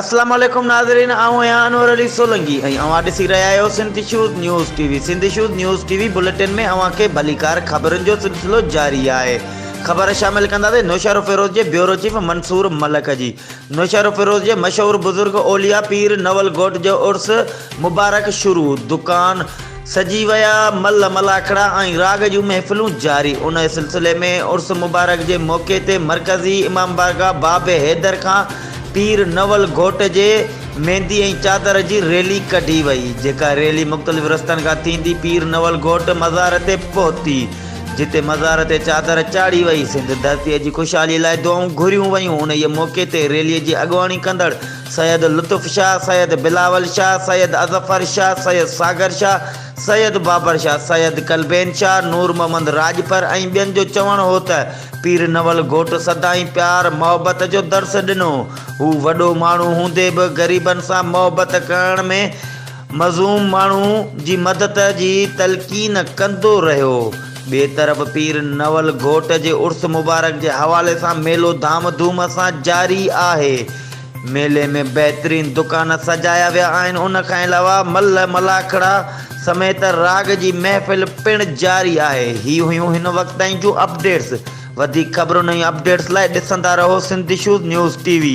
اسلام عليڪم ناظرين آئون آهيان انور علي سولنگي ۽ اوهان ڏسي رهيا آهيو Sindh issues news T V Sindh issues news T V bulletin ۾ اوهان کي ڀليڪار خبرن جو سلسلو جاري آهي خبر شامل ڪنداسين نوشهروفيروز جي بيورو چيف منصور ملڪ جي نوشهروفيروز جي مشهور بزرگ اولياء پير نول گهوٽ جو عرس مبارڪ شروع، دڪان سجي ويا، ملهه ملاکڙا ۽ راڳ جون محفلون جاري، ان سلسلي ۾ عرس مبارڪ جي موقعي تي مرڪزي امام بارگاهه باب حيدر کان پير نول گهوٽ جي ميندي ۽ چادر جي ريلي ڪڍي وئي، جيڪا ريلي مختلف رستن کان ٿيندي پير نول گهوٽ مزار تي پهتي، جتي مزار تي چادر چاڙهي وئي، سنڌ ڌرتيء جي خوشحالي لاء دعائون گهريون ويون، انهيء موقعي تي ريلي جي اڳواڻي ڪندڙ سيد لطف شاهه، سيد بلاول شاهه، سيد اظفر شاهه، سيد ساگر شاهه، سيد بابر شاهه، سيد قلبين شاهه، نور محمد راڄپر ۽ ٻين جو چوڻ هو ته پير نول گهوٽ سدائين پيار محبت جو درس ڏنو، هو وڏو ماڻهو هوندي به غريبن سان محبت ڪرڻ ۾ مظلوم ماڻهو جي مدد جي تلقين ڪندو رهيو. ٻئي طرف پير نول گهوٽ جي عرس مبارڪ جي حوالي سان ميلو ڌام ڌوم سان جاري آهي. ميلي ۾ بهترين دڪان سجايا ويا آهن ان کان علاوه ملهه ملاکڙا سميت راڳ جي محفل پڻ جاري آهي. هي هيون هن وقت تائين جون اپڊيٽس. وڌيڪ خبرن ۽ اپڊيٽس لاء ڏسندا رهو Sindh issues news T V.